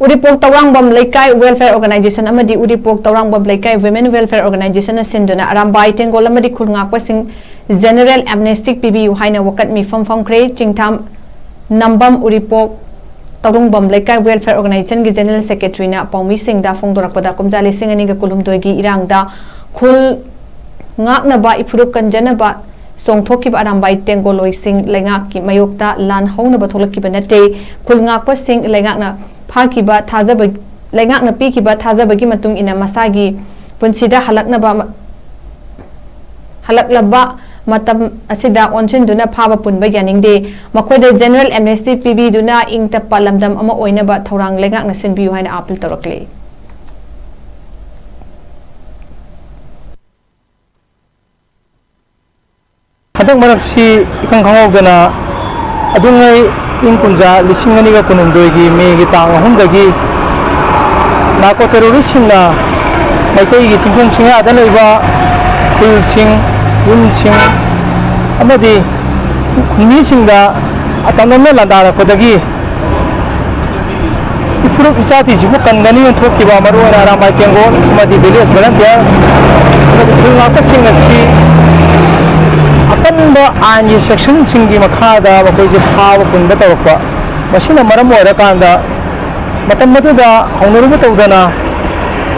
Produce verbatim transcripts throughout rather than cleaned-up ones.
ꯎꯔꯤꯄꯣꯛ ꯇꯧꯔꯥꯡꯕꯝ ꯂꯩꯀꯥꯏ Welfare Organization ꯑꯃꯗꯤ ꯎꯔꯤꯄꯣꯛ ꯇꯧꯔꯥꯡꯕꯝ ꯂꯩꯀꯥꯏ Women Welfare Organization ꯅ ꯁꯤꯟꯗꯨꯅ ꯑꯔꯥꯝꯕꯥꯏ ꯇꯦꯡꯒꯣꯜ ꯑꯃꯗꯤ ꯈꯨꯜ ꯉꯥꯛꯄꯁꯤꯡ General Amnesty ꯄꯤꯕꯤꯌꯨ ꯍꯥꯏꯅ ꯋꯥꯀꯠ ꯃꯤꯐꯝ ꯐꯝꯈ꯭ꯔꯦ꯫ ꯆꯤꯡꯊꯥꯝ ꯅꯝꯕꯝ ꯎꯔꯤꯄꯣꯛ ꯇꯧꯔꯨꯡꯕꯝ ꯂꯩꯀꯥꯏ Welfare Organization ꯒꯤ General Secretary ꯅ ꯄꯥꯎꯃꯤꯁꯤꯡꯗ ꯐꯣꯡꯗꯣꯔꯛꯄꯗ, ꯀꯨꯝꯖꯥ ꯂꯤꯁꯤꯡ ꯑꯅꯤꯒ ꯀꯨꯟꯍꯨꯝꯗꯣꯏꯒꯤ ꯏꯔꯥꯡꯗ ꯈꯨꯜ ꯉꯥꯛꯅꯕ, ꯏꯐꯨꯔꯨꯞ ꯀꯟꯖꯅꯕ ꯆꯣꯡꯊꯣꯛꯈꯤꯕ ꯑꯔꯥꯝꯕꯥꯏ ꯇꯦꯡꯒꯣꯜꯂꯣꯏꯁꯤꯡ ꯂꯩꯉꯥꯛꯀꯤ ꯃꯥꯌꯣꯛꯇ ꯂꯥꯟ ꯍꯧꯅꯕ ꯊꯣꯛꯂꯛꯈꯤꯕ ꯅꯠꯇꯦ꯫ ꯈꯨꯜ ꯉꯥꯛꯄꯁꯤꯡ ꯂꯩꯉꯥꯛꯅ ꯐꯥꯈꯤꯕ ꯊꯥꯖꯕ, ꯂꯩꯉꯥꯛꯅ ꯄꯤꯈꯤꯕ ꯊꯥꯖꯕꯒꯤ ꯃꯇꯨꯡ ꯏꯟꯅ ꯃꯁꯥꯒꯤ ꯄꯨꯟꯁꯤꯗ ꯍꯜꯂꯛꯅꯕ, ꯍꯜꯂꯛꯂꯕ ꯃꯇꯝ ꯑꯁꯤꯗ ꯑꯣꯟꯁꯤꯟꯗꯨꯅ ꯐꯥꯕ ꯄꯨꯟꯕ ꯌꯥꯅꯤꯡꯗꯦ꯫ ꯃꯈꯣꯏꯗ General Amnesty ꯄꯤꯕꯤꯗꯨꯅ ꯏꯪ ꯇꯞꯄ ꯂꯝꯗꯝ ꯑꯃ ꯑꯣꯏꯅꯕ ꯊꯧꯔꯥꯡ ꯂꯩꯉꯥꯛꯅ ꯁꯤꯟꯕꯤꯌꯨ ꯍꯥꯏꯅ ꯑꯥꯄꯤꯜ ꯇꯧꯔꯛꯂꯤ꯫ ꯍꯟꯗꯛ ꯃꯔꯛꯁꯤ ꯏꯈꯪ ꯈꯪꯍꯧꯗꯅ ꯑꯗꯨꯉꯩ ꯏꯪ ꯀꯨꯝꯖꯥ ꯂꯤꯁꯤꯡ ꯑꯅꯤꯒ ꯀꯨꯟꯍꯨꯝꯗꯣꯏꯒꯤ ꯃꯦꯒꯤ ꯇꯥꯡ ꯑꯍꯨꯝꯗꯒꯤ narco terrorist ꯁꯤꯡꯅ ꯃꯩꯇꯩꯒꯤ ꯆꯤꯡꯈꯣꯡ ꯆꯤꯡꯌꯥꯗ ꯂꯩꯕ ꯈꯨꯜꯁꯤꯡ, ꯌꯨꯝꯁꯤꯡ ꯑꯃꯗꯤ ꯈꯨꯟꯃꯤꯁꯤꯡꯗ ꯑꯇꯝꯅꯅ ꯂꯥꯟꯗꯥꯔꯛꯄꯗꯒꯤ ꯏꯐꯨꯔꯨꯞ ꯏꯆꯥꯇꯤꯁꯤꯕꯨ ꯀꯟꯒꯅꯤꯅ ꯊꯣꯛꯈꯤꯕ ꯃꯔꯨꯑꯣꯏꯅ ꯑꯔꯥꯝꯕꯥꯏ ꯇꯦꯡꯒꯣꯜ ꯑꯃꯗꯤ village volunteer ꯑꯃꯗꯤ ꯈꯨꯜ ꯉꯥꯛꯄꯁꯤꯡ ꯑꯁꯤ ꯑꯀꯟꯕ ꯑꯥꯏꯟꯒꯤ section ꯁꯤꯡꯒꯤ ꯃꯈꯥꯗ ꯃꯈꯣꯏꯁꯦ ꯐꯥꯕ ꯄꯨꯟꯕ ꯇꯧꯔꯛꯄ꯫ ꯃꯁꯤꯅ ꯃꯔꯝ ꯑꯣꯏꯔꯀꯥꯟꯗ ꯃꯇꯝ ꯑꯗꯨꯗ ꯍꯧꯅꯔꯨꯕ ꯇꯧꯗꯅ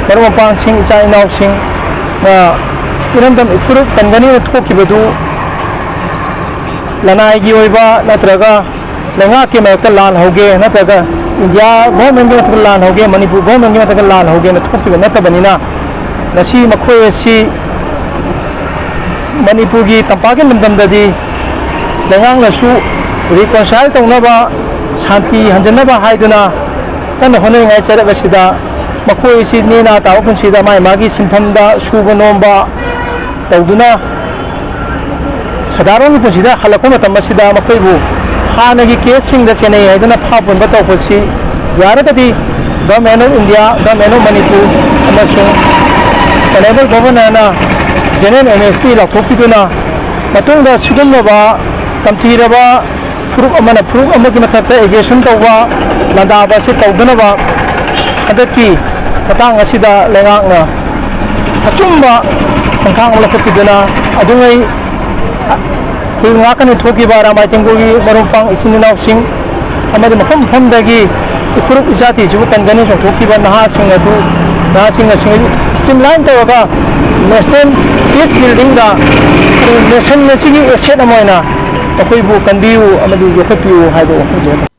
ꯃꯔꯨꯞ ꯃꯄꯥꯡꯁꯤꯡ, ꯏꯆꯥ ꯏꯅꯥꯎꯁꯤꯡꯅ ꯏꯔꯝꯗꯝ ꯏꯐꯨꯔꯨꯞ ꯀꯟꯒꯅꯤꯅ ꯊꯣꯛꯈꯤꯕꯗꯨ ꯂꯅꯥꯏꯒꯤ ꯑꯣꯏꯕ ꯅꯠꯇ꯭ꯔꯒ ꯂꯩꯉꯥꯛꯀꯤ ꯃꯥꯌꯣꯛꯇ ꯂꯥꯟ ꯍꯧꯒꯦ, ꯅꯠꯇ꯭ꯔꯒ ꯏꯟꯗꯤꯌꯥ government ꯀꯤ ꯃꯊꯛꯇ ꯂꯥꯟ ꯍꯧꯒꯦ, ꯃꯅꯤꯄꯨꯔ government ꯀꯤ ꯃꯊꯛꯇ ꯂꯥꯟ ꯍꯧꯒꯦꯅ ꯊꯣꯛꯈꯤꯕ ꯅꯠꯇꯕꯅꯤꯅ, ꯉꯁꯤ ꯃꯈꯣꯏ ꯑꯁꯤ ꯃꯅꯤꯄꯨꯔꯒꯤ ꯇꯝꯄꯥꯛꯀꯤ ꯂꯝꯗꯝꯗꯗꯤ ꯂꯩꯉꯥꯛꯅꯁꯨ reconcile ꯇꯧꯅꯕ, ꯁꯥꯟꯇꯤ ꯍꯟꯖꯟꯅꯕ ꯍꯥꯏꯗꯨꯅ ꯀꯟꯅ ꯍꯣꯠꯅꯔꯤꯉꯩ ꯆꯩꯔꯛ ꯑꯁꯤꯗ ꯃꯈꯣꯏ ꯑꯁꯤ ꯅꯦꯅꯥ ꯇꯥꯕ ꯄꯨꯟꯁꯤꯗ ꯃꯥꯏ ꯃꯥꯒꯤ ꯁꯤꯟꯐꯝꯗ ꯁꯨꯕ ꯅꯣꯝꯕ ꯇꯧꯗꯨꯅ ꯁꯗꯥꯔꯣꯟꯒꯤ ꯄꯨꯟꯁꯤꯗ ꯍꯜꯂꯛꯄ ꯃꯇꯝ ꯑꯁꯤꯗ ꯃꯈꯣꯏꯕꯨ ꯍꯥꯟꯅꯒꯤ case ꯁꯤꯡꯗ ꯆꯦꯟꯅꯩ ꯍꯥꯏꯗꯨꯅ ꯐꯥ ꯄꯨꯟꯕ ꯇꯧꯕꯁꯤ ꯌꯥꯔꯒꯗꯤ Government of India, Government of Manipur ꯑꯃꯁꯨꯡ Honorable Governor ꯅ General Amnesty ꯂꯥꯎꯊꯣꯛꯄꯤꯗꯨꯅ ꯃꯇꯨꯡꯗ ꯁꯤꯒꯨꯝꯂꯕ ꯇꯝꯊꯤꯔꯕ ꯐꯨꯔꯨꯞ ꯑꯃꯅ ꯐꯨꯔꯨꯞ ꯑꯃꯒꯤ ꯃꯊꯛꯇ aggression ꯇꯧꯕ, ꯂꯥꯟꯗꯥꯕ ꯑꯁꯤ ꯇꯧꯗꯅꯕ ꯍꯟꯗꯛꯀꯤ ꯃꯇꯥꯡ ꯑꯁꯤꯗ ꯂꯩꯉꯥꯛꯅ ꯑꯆꯨꯝꯕ ꯈꯣꯡꯊꯥꯡ ꯂꯧꯈꯠꯄꯤꯗꯨꯅ ꯑꯗꯨꯉꯩ ꯑꯩꯈꯣꯏ ꯉꯥꯛꯀꯅꯤ ꯊꯣꯛꯈꯤꯕ ꯑꯔꯥꯝꯕꯥꯏ ꯇꯦꯡꯒꯣꯜꯒꯤ ꯃꯔꯨꯞ ꯃꯄꯥꯡ ꯏꯆꯤꯟ ꯏꯅꯥꯎꯁꯤꯡ ꯑꯃꯗꯤ ꯃꯐꯝ ꯃꯐꯝꯗꯒꯤ ꯏꯐꯨꯔꯨꯞ ꯏꯖꯥꯇꯤꯁꯤꯕꯨ ꯀꯟꯒꯅꯤ ꯆꯣꯡꯊꯣꯛꯈꯤꯕ ꯅꯍꯥꯁꯤꯡ ꯑꯗꯨ, ꯅꯍꯥꯁꯤꯡ ꯑꯁꯤ streamline ꯇꯧꯔꯒ national peace buildingꯗ ꯅꯦꯁꯟ ꯑꯁꯤꯒꯤ ꯑꯦꯁꯦꯠ ꯑꯃ ꯑꯣꯏꯅ ꯑꯩꯈꯣꯏꯕꯨ ꯀꯟꯕꯤꯌꯨ ꯑꯃꯗꯤ ꯌꯣꯛꯈꯠꯄꯤꯌꯨ ꯍꯥꯏꯕ ꯋꯥꯐꯝꯁꯦ